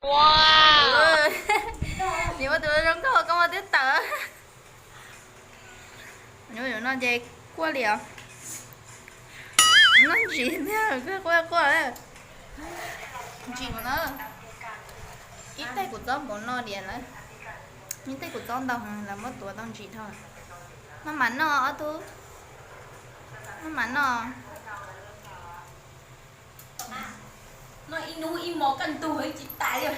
Niam ua tus zoo nkauj koj muaj twb tawm. Yuav no ces quaj li os. Noj ntsim thiab quaj quaj. Ntsim no. Ib teg kuv txob npaum no diam lawm. Ib teg kuv txob ntau heev lawv muab tuav tau ntsim dhau. Maj mam noj ob tug. Maj mam noj. Noj ib hnub ib hmo kaj ntug tsis tas li.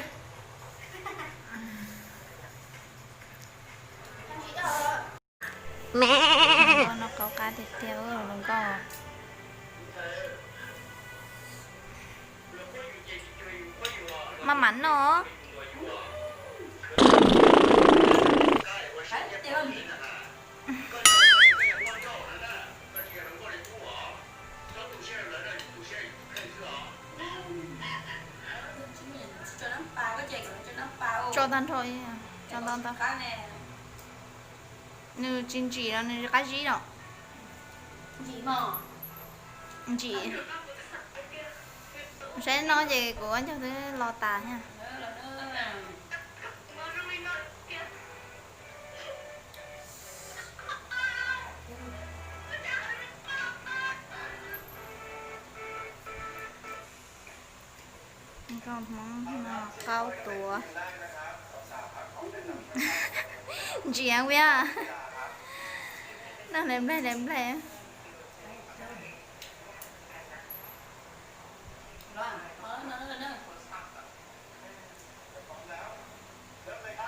Noj qab qab tiag tiag hluas nkauj. Maj mam noj. Tso tag nrho, tso ntau ntau. Nws tsis ntsim los nws qab zib los? Ntsim. Saib no ces kuv ua ncauj twb lo tas thiab. Nkauj Hmoob no qaub tuav. Ntsia viab. Noj le nplaig le nplaig.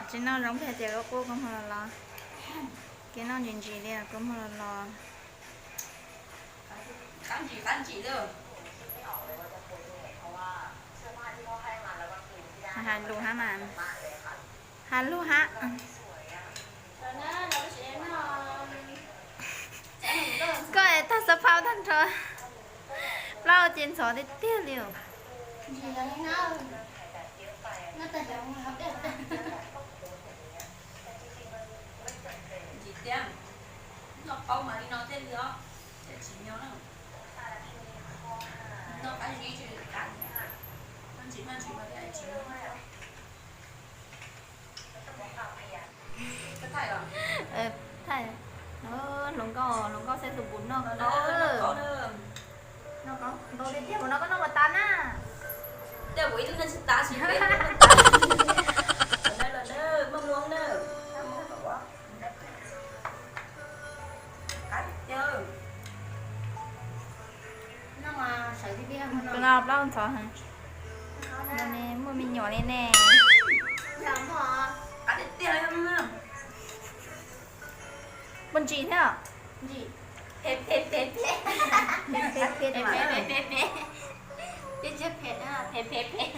Tsis noj zoo nplaig ces koj quaj koj muag los los. Kev noj ntsim ntsim li koj muag los los. Has lus hab mas. Has lus hab. Koj es tag xav phau tag nrho. Plaub ces ntxhov tiag tiag li os. Ntsim tiag, noj qaub mas li no thiaj li os, thiaj tsim nyog na. Noj qab zib tsis qab, noj ntsim noj ntsim mas thiaj tsim nyog. Thaij, hluas nkauj, hluas nkauj saib tus puas noj qaub. Noj qaub ntau tiag tiag, puas no koj noj puas tas na? Tej kuv ib tug noj tsis tas, sis peb tug noj tas. Los na, los na, maj muab na. Qab tiag. Kuv no plaub ntxhov heev. No ne muaj me nyuam li ne. Qab tiag tiag. Puas ntsim thiab? Phem phem phem. Phem phem phem. Phem phem phem.